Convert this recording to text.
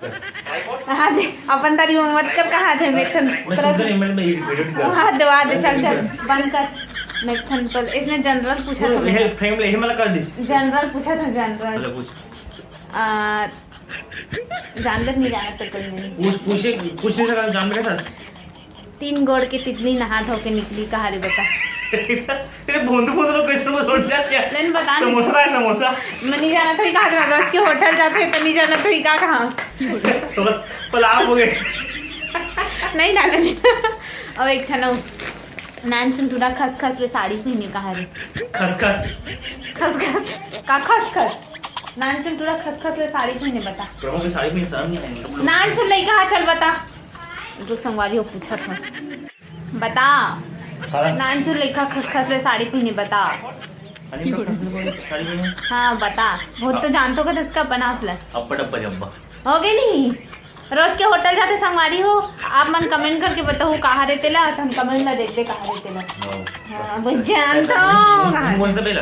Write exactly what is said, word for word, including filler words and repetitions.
हाँ जी, अपन तारीफ मत कर, कहा थे मैं एक ठन मैं प्रश्न। सुनते नहीं, मैं, मैं ये video नहीं करता। हाँ, दवा दे, चल, चल, बंद कर। मैं एक ठन पर, इसने general पूछा था ये मैंने। Frame ले, ये मला कर दीजिए। General पूछा था, general। मतलब पूछ। आ, जानत नहीं, जानत तो कोई नहीं। पूछ, पूछे, पूछने से जान में था। तीन गोड़ के तितली नहा धो के निकली, कहा रे बता। ये भोंदू भोंदू लोग question में उठ जाते हैं। नहीं, बता नहीं। समोसा है, समोसा। मैं नहीं जानत होही कहा, रोज के होटल जाते हैं तो नहीं जानत होही का, कहा। तो बस पलाव हो गए। नहीं डाले नहीं। और एक ठन अउ, नानचुन टूरा खसखस ले साड़ी पहिने, कहा रे। खसखस। खसखस का खसखस। नानचुन टूरा खसखस ले साड़ी पहिने, बता। प्रभु की साड़ी में शर्म नहीं आएगी। नानचुन लइका हा, चल बता। जो संगवारी हो पूछत हो, बता। हाँ। नानचुन लइका खसखस ले साड़ी पहिने, बता। अरे तो खसखस ले साड़ी पहिने। हाँ, बता। बहुत तो जानत हो का इसका बना अपना। अब्बा डब्बा जब्बा। हो गई नहीं। रोज के होटल जाते संगवारी हो, आप मन comment करके बताओ कहा रे तेला, तो हम comment में देखते कहा रे तेला। हाँ। हाँ, बस जानत हो कहा रे। बोलते पहले।